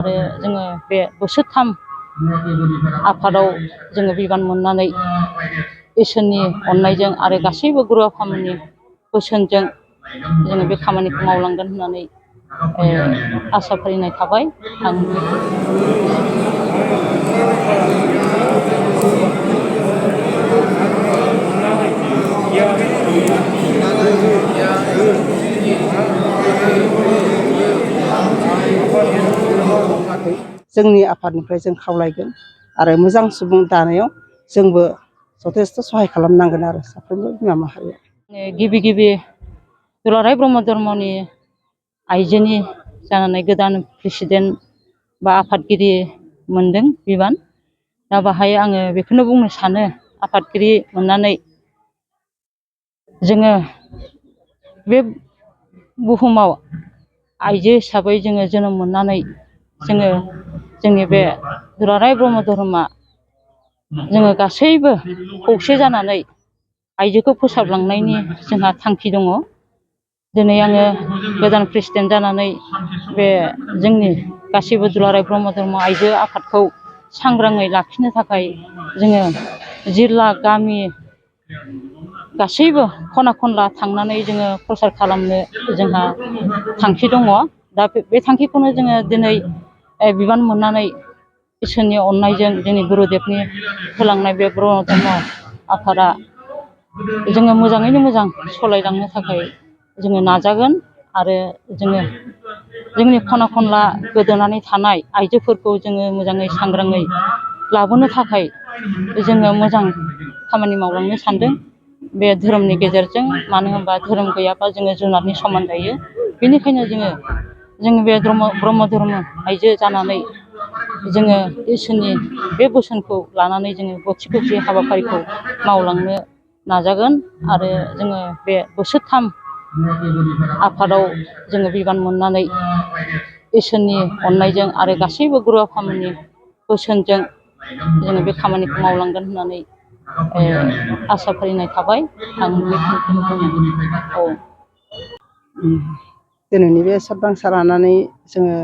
आरो जोङो बे बोसोरथाम आफादाव जोङो बिबान मोननानै इसोरनि अननायजों आरो गासैबो गुरु आफामोननि बोसोनजों जोङो बे खामानिखौ मावलांगोन होननानै आसा फारिनाय थाबाय। आं जोंनि आफादनिफ्राय जों खावलायगोन आरो मोजां सुबुं दानायाव जोंबो जथेस्थ' सहाय खालामनांगोन आरो साफ्रोमबो बिमा माहारिया। गिबि दुलाराय ब्रह्म धर्मनि आइजोनि जानानै गोदान प्रेसिडेन्ट बा आफादगिरि मोनदों बिबान। दा बाहाय आङो बेखौनो बुंनो सानो, आफादगिरि मोननानै जोङो बे बुहुमाव आइजो हिसाबै जोङो जोनोम मोननानै जोङो जोंनि बे दुलाराय ब्रह्म धोरोमा जोङो गासैबो खौसे जानानै आइजोखौ फोसाबलांनायनि जोंहा थांखि दङ। दिनै आङो गोदान प्रेसिडेन्ट जानानै बे जोंनि गासैबो दुलाराय ब्रह्म धर्म आइजो आफादखौ सांग्राङै लाखिनो थाखाय जोङो जिल्ला गामि गासैबो खना खनला थांनानै जोङो प्रसार खालामनो जोंहा थांखि दङ। दा बे थांखिखौनो जोङो दिनै बिबान मोननानै इसोरनि अननायजों जोंनि गुरुदेबनि होलांनाय बे ब्रह्म धर्म आफादा जोङो मोजाङैनो मोजां सालायलांनो थाखाय जोङो नाजागोन। आरो जोङो जोंनि खना खनला गोदोनानै थानाय आइजोफोरखौ जोङो मोजाङै सांग्राङै लाबोनो थाखाय जोङो मोजां खामानि मावलांनो सानदों बे धोरोमनि गेजेरजों। मानो होनबा धोरोम गैयाबा जोङो जुनारनि समान जायो। बेनिखायनो जोङो बे ब्रह्म धर्म आइजो जानानै जोङो इसोरनि बे बोसोनखौ लानानै जोङो गथि गथि हाबाफारिखौ मावलांनो नाजागोन। आरो जोङो बे बोसोरथाम आफादाव जोङो बिबान मोननानै इसोरनि अननायजों आरो गासैबो गुरु आफामोननि बोसोनजों जोङो बे खामानिखौ मावलांगोन होननानै आसा फारिनाय थाबाय। आं बेखिनिखौनो बुङो। दिनैनि बे सदबांसा लानानै जोङो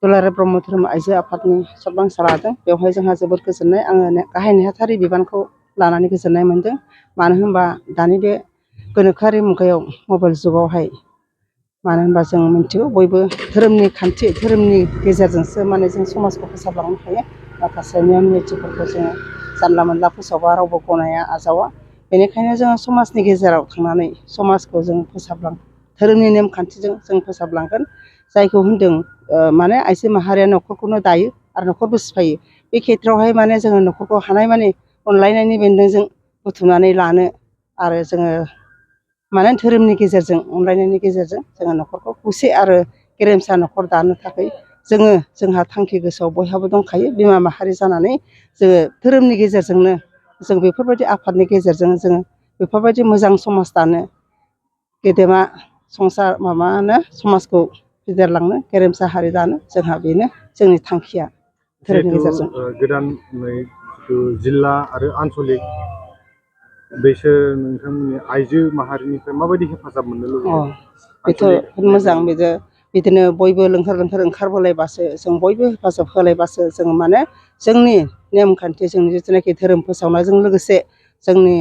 दुलाराय ब्रह्म धोरोम आइजो आफादनि सदबांसा लादों। बेवहाय जोंहा जोबोद गोजोननाय, आङो गाहाय नेहाथारि बिबानखौ लानानै गोजोननाय मोनदों। मानो होनबा दानि बे गोनोखोआरि मुगायाव मबाइल जुगावहाय, मानो होनबा जों मिथिगौ बयबो धोरोमनि खान्थि, धोरोमनि गेजेरजोंसो माने जों समाजखौ फोसाबलांनो हायो। माखासे नियम निथिफोरखौ जोङो जानला मोनला फोसावबा रावबो गनाया आजावा। बेनिखायनो जोङो समाजनि गेजेराव थांनानै समाजखौ जों धोरोमनि नेमखान्थिजों जों फोसाबलांगोन। जायखौ होनदों माने आइजो माहारिया न'खरखौनो दायो आरो न'खरबो सिफायो। बे खेथ्रआवहाय माने जोङो न'खरखौ हानाय माने अनलायनायनि बेन्दोंजों बुथुमनानै लानो, आरो जोङो माने धोरोमनि गेजेरजों अनलायनायनि गेजेरजों जोङो न'खरखौ खौसे आरो गेरेमसा न'खर दानो थाखाय जोंहा थांखि गोसोआव बयहाबो दंखायो। बिमा माहारि जानानै जोङो धोरोमनि गेजेरजोंनो जों बेफोरबायदि आफादनि गेजेरजों जोङो बेफोरबायदि मोजां समाज दानो, गेदेमा संसार समाजखौ फेदेरलांनो, गेरेमसा हारि दानो, जोंहा बेनो जोंनि थांखिया धोरोमनि गेजेरजों। गोदान जिल्ला आरो आनसलिक बैसोर नोंथांमोननि आइजो माहारिनिफ्राय माबायदि हेफाजाब मोननो लुबैयो? बेथ' मोजां। बिदिनो बयबो लोंखार ओंखारबोलायबासो, जों बयबो हेफाजाब होलायबासो जों माने जोंनि नेमखान्थि, जोंनि जिथुनाखि धोरोम फोसावनायजों लोगोसे जोंनि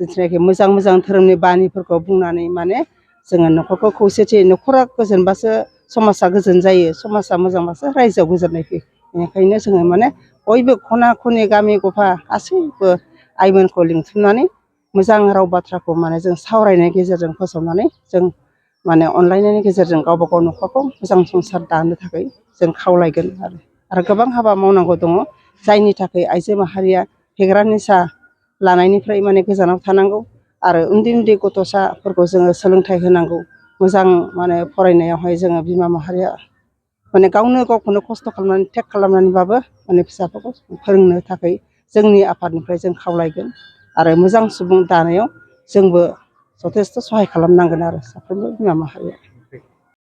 जिथुनाखि मोजां मोजां धोरोमनि बानिफोरखौ बुंनानै माने जोङो न'खरखौ खौसेथि, न'खरा गोजोनबासो समाजा गोजोन जायो, समाजा मोजांबासो रायजोआव गोजोननाय फैयो। बेनिखायनो जोङो माने बयबो खना खनि गामि गफा गासैबो आइमोनखौ लिंथुमनानै मोजां राव बाथ्राखौ माने जों सावरायनायनि गेजेरजों फोसावनानै जों माने अनलायनायनि गेजेरजों गावबा गाव न'खरखौ मोजां संसार दानो थाखाय जों खावलायगोन। आरो गोबां हाबा मावनांगौ दङ, जायनि थाखाय आइजो माहारिया फेग्रा निसा लानायनिफ्राय माने गोजानाव थानांगौ। आरो उन्दै उन्दै गथ'साफोरखौ जोङो सोलोंथाइ होनांगौ। मोजां माने फरायनायावहाय जोङो बिमा माहारिया माने गावखौनो खस्थ' खालामनानै टेक खालामनानैबाबो माने फिसाफोरखौ फोरोंनो थाखाय जोंनि आफादनिफ्राय जों खावलायगोन। आरो मोजां सुबुं दानायाव जोंबो जथेस्थ' सहाय खालामनांगोन आरो साफ्रोमबो बिमा माहारिया।